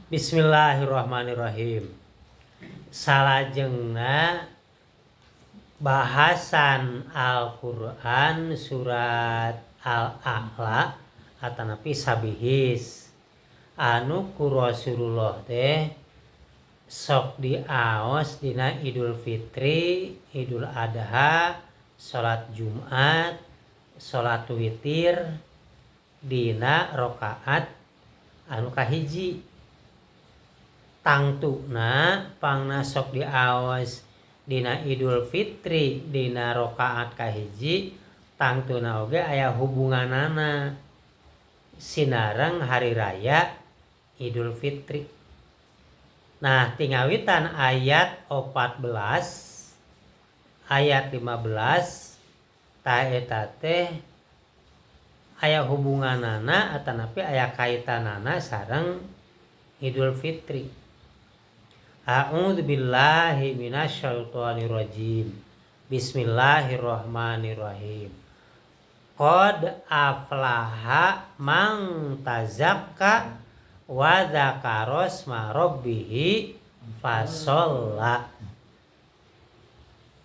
Bismillahirrahmanirrahim. Salajengna bahasan Al-Qur'an surat Al-A'la atanapi Sabihis anu ku Rasulullah teh sok diaos dina Idul Fitri, Idul Adha, salat Jumat, salat witir dina rakaat anu kahiji. Tangtuna pangna sok diaos dina Idul Fitri dina rakaat kahiji, tangtuna oge aya hubunganana sinareng hari raya Idul Fitri. Nah, tingawitan ayat 14 ayat 15 tah eta teh aya hubunganana atanapi aya kaitanana sareng Idul Fitri. A'udzubillahi minasyaitonirrajim. Bismillahirrahmanirrahim. Qad aflaha man tazakka wa dzakara asma rabbih fasholla.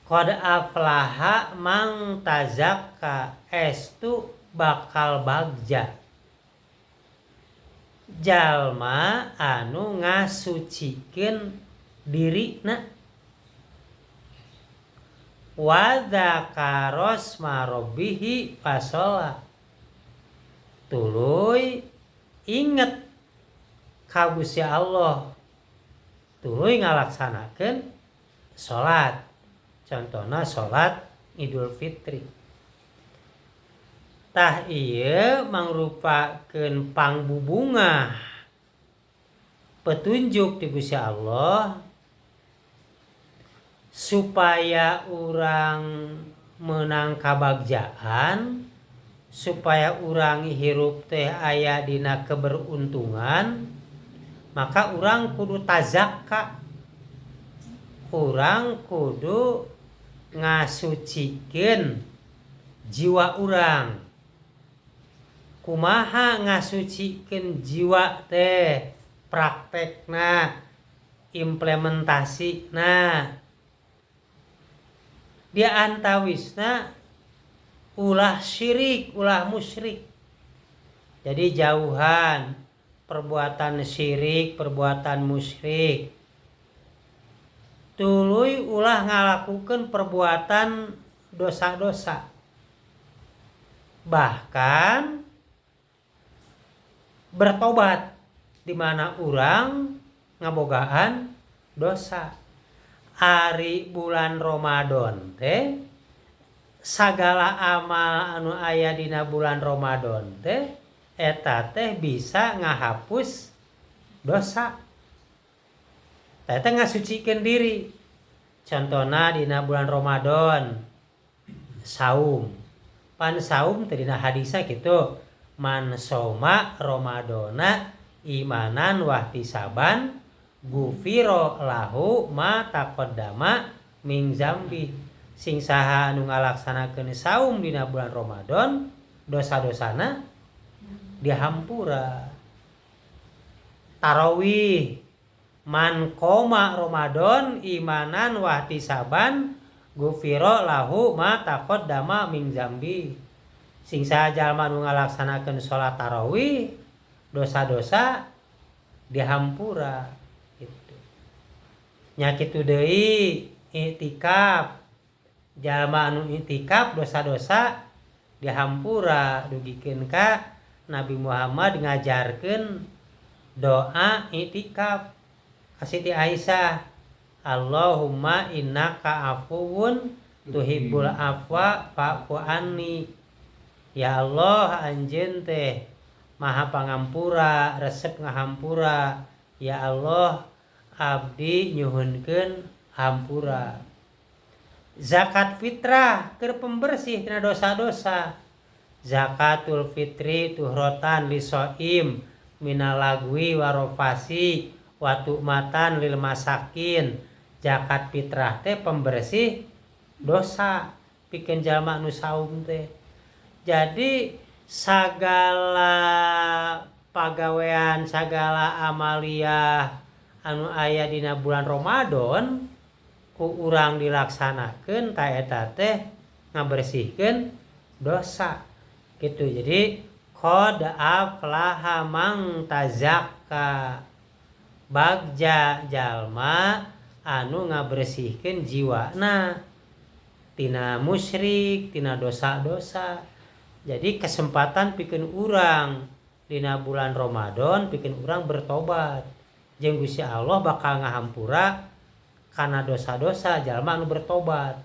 Qad aflaha man tazakka, estu bakal bagja jalma anu ngasucikeun dirina, wa dzakara asma rabbih fasholla, tuluy inget ka Gusti Allah tuluy ngalaksanakeun salat, contohna salat Idul Fitri. Tah, ieu mangrupakeun pangbubungah petunjuk ti Gusti Allah supaya urang menang kabagjaan, supaya urang hirup teh aya dina keberuntungan, maka urang kudu tazakka, urang kudu ngasucikeun jiwa urang. Kumaha ngasucikeun jiwa teh? Praktekna, implementasina, di antawisna ulah syirik, ulah musyrik. Jadi jauhan perbuatan syirik, perbuatan musyrik, tuluy ulah ngalakukan perbuatan dosa-dosa, bahkan bertobat di mana urang ngabogaan dosa. Ari bulan Ramadan teh, sagala amal anu aya dina bulan Ramadan teh eta teh bisa ngahapus dosa. Eta ngasucikeun diri. Contohna dina bulan Ramadan saum. Pan saum teh dina hadisna kitu, man soma ramadona imanan wahtisaban gufiro lahu ma taqaddama min dzambi. Sing saha anu ngalaksanakeun saum dina bulan Ramadan, dosa-dosana dihampura. Tarawih, man qoma Ramadan imanan wahtisaban gufiro lahu ma taqaddama min dzambi. Sing saha jalma anu ngalaksanakeun salat tarawih, dosa-dosa dihampura gitu. Nya kitu deui iktikaf, jalma anu iktikaf dosa-dosa dihampura, dugikeun ka Nabi Muhammad ngajarkeun doa iktikaf ka Siti Aisyah, Allahumma innaka afuwun tuhibbul afwa fa'fu anni. Ya Allah, anjeun teh maha pangampura, resep ngahampura. Ya Allah, abdi nyuhunkeun hampura. Zakat fitrah keur pembersih tina dosa-dosa. Zakatul fitri tuhrotan lisoim minal lagwi warofasi wa tu'matan lil masakin. Zakat fitrah teh pembersih dosa pikeun jalma nu saum teh. Jadi sagala Pagawean sagala amaliah anu aya dina bulan Ramadan ku urang dilaksanakeun, ta eta teh ngabersihkeun dosa gitu. Jadi qad aflaha man tazakka, bagja jalma anu ngabersihkeun jiwana tina musyrik, tina dosa-dosa. Jadi kesempatan pikeun urang dina bulan Ramadan pikeun urang bertobat, jeung Gusti Allah bakal ngahampura kana dosa-dosa jalma anu bertobat.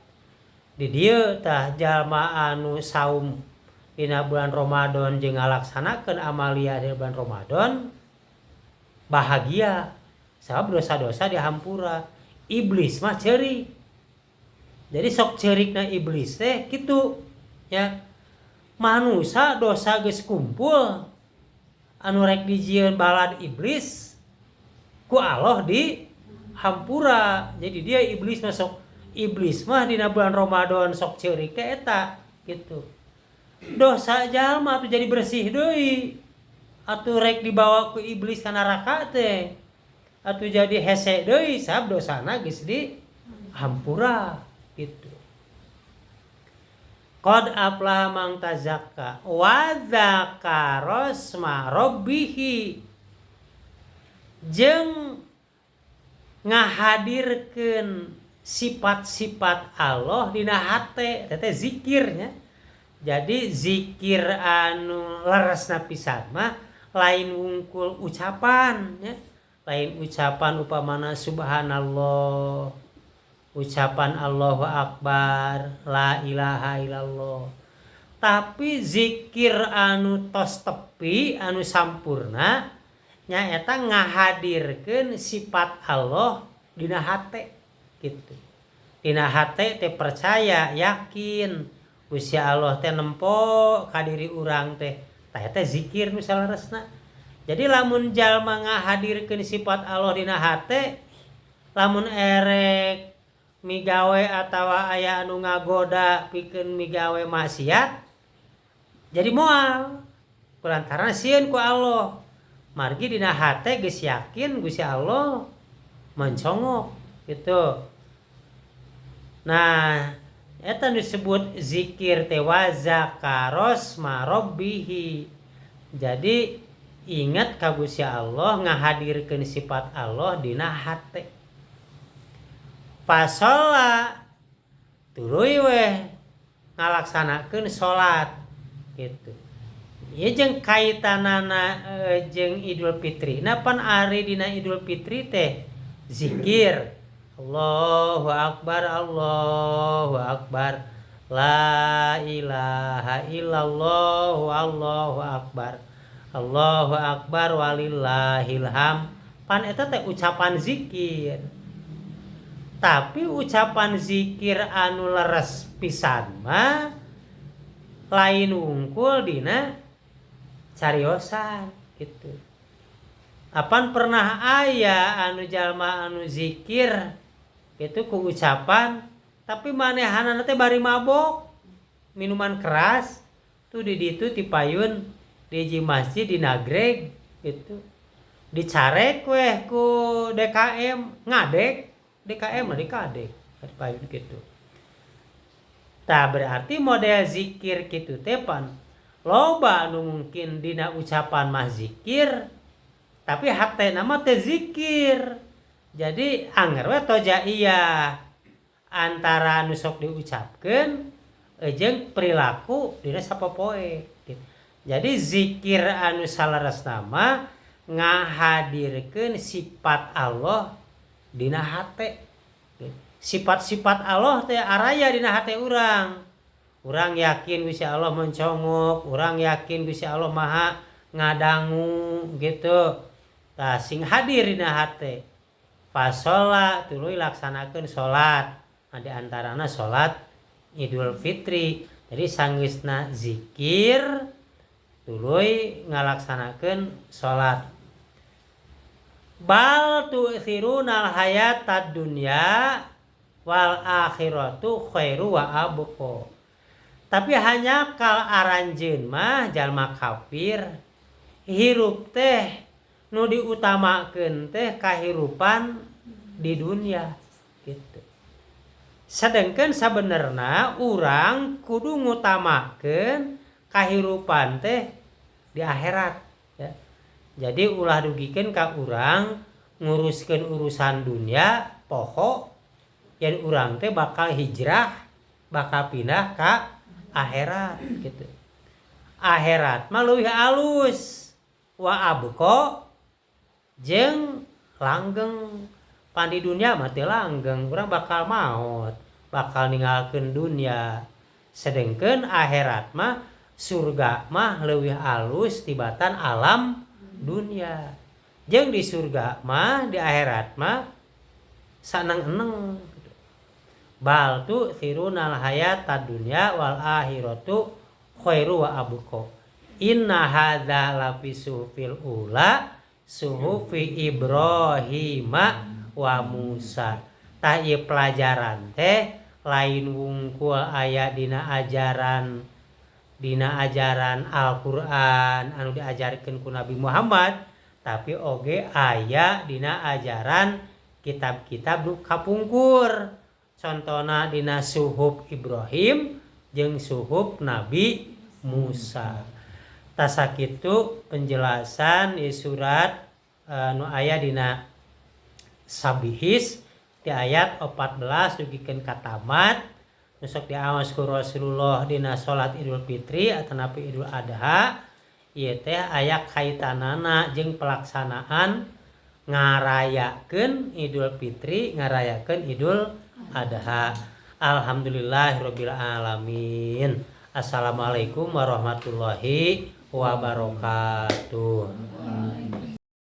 Di dieu tah jalma anu saum dina bulan Ramadan jeung ngalaksanakeun amaliah di bulan Ramadan bahagia, sabab dosa-dosa dihampura. Iblis mah ceurik. Jadi sok ceurikna iblis teh kitu ya, manusia dosa geus kumpul anu rek dijieun balad iblis ku Allah dihampura. Jadi dia iblis mah sok, iblis mah dina bulan Ramadan sok ceurik teh eta gitu. Dosa jalma tuh jadi bersih deui, atuh rek dibawa ku iblis ka neraka teh atuh jadi hese deui, sabab dosana geus dihampura gitu. Qad aflaha man tazakka wa dzakara rabbih, jeung ngahadirkeun sifat-sifat Allah dina hate teh zikirnya. Jadi zikir anu leresna pisan mah lain wungkul ucapan ya, lain ucapan upamana subhanallah, ucapan Allahu akbar, la ilaha illallah, tapi zikir anu tos tepi anu sampurna nyaeta ngahadirkeun sifat Allah dina hate gitu. Dina hate teh percaya, yakin Gusti Allah teh nempo ka diri urang teh, tah eta zikir nu saleresna. Jadi lamun jalma ngahadirkeun sifat Allah dina hate, lamun erek migawe atawa aya anu ngagoda pikeun migawe maksiat, jadi moal, kulantaran sieun ku Allah, margi dina hate geus yakin Gusti Allah mencongok gitu. Nah, eta disebut zikir teh wa zakaros marobbihi. Jadi ingat ka Gusti Allah, ngahadirkeun sifat Allah dina hate. Fasholla, tuluy weh ngalaksanakeun salat gitu. Ieu jeung kaitanana jeung Idul Fitri. Nah, pan ari dina Idul Fitri teh zikir Allahu akbar, Allahu akbar, la ilaha illallah, Allahu akbar, Allahu akbar walillahilham. Pan eta teh ucapan zikir. Tapi ucapan zikir anu leres pisan mah lain wungkul dina cariosan gitu. Apan pernah aya anu jalma anu zikir itu ku ucapan, tapi manehanana teh bari mabok minuman keras tuh di ditu ti payun di hiji masjid di Nagreg gitu, dicarek weh ku DKM, ngadek DKM mah dikadek di payun gitu. Tah, berarti model zikir kitu teh pan loba anu mungkin dina ucapan mah zikir, tapi hatena mah teu zikir. Jadi anger we tojaiyah antara anu sok diucapkeun jeung perilaku dina sapopoe gitu. Jadi zikir anu saleresna mah ngahadirkeun sifat Allah dina hate. Sifat-sifat Allah teh araya dina hate urang. Urang yakin Gusti Allah mencongok, urang yakin Gusti Allah maha ngadangu gitu. Tah, sing hadir dina hate. Fasholla, tuluy laksanakeun salat. Nah, di antarana salat Idul Fitri. Jadi sanggeusna zikir tuluy ngalaksanakeun salat. Bal tu'thirunal hayatad dunya wal akhiratu khairu wa abqa. Tapi hanya kal aranjeun mah jalma kafir Hirup teh nu diutamakeun teh kahirupan di dunia gitu. Sedangkan sebenarnya urang kudu ngutamakeun kahirupan teh di akhirat ya. Jadi ulah dugikeun ka urang nguruskeun urusan dunia poho yen urang teh bakal hijrah, bakal pindah ka akhirat gitu. Akhirat mah leuwih alus wa abqa jeung langgeng. Pan di dunia mah teu langgeng, urang bakal maot, bakal ninggalkeun dunia. Sedengkeun akhirat mah surga mah leuwih alus tibatan alam dunia. Jeung di surga mah di akhirat mah saneng-eneng. Bal tu'tsirunal hayatad dunya wal akhiratu khairu wa abqa. Inna hadza lafi suhufil ula suhufi Ibrahima wa Musa. Tah ieu pelajaran teh lain wungkul aya dina ajaran Al-Qur'an anu diajarkeun ku Nabi Muhammad, tapi oge aya dina ajaran kitab-kitab nu kapungkur. Contona dina suhuf Ibrahim jeung suhuf Nabi Musa. Tah sakitu penjelasan di surat nu aya dina Sabihis di ayat 14 dugikeun ka tamat. Nu sok diaos ku Rasulullah dina salat Idul Fitri atanapi Idul Adha ieu teh aya kaitanana jeung pelaksanaan ngarayakeun Idul Fitri, ngarayakeun Idul Adha. Alhamdulillahirabbil alamin. Assalamualaikum warahmatullahi wabarakatuh.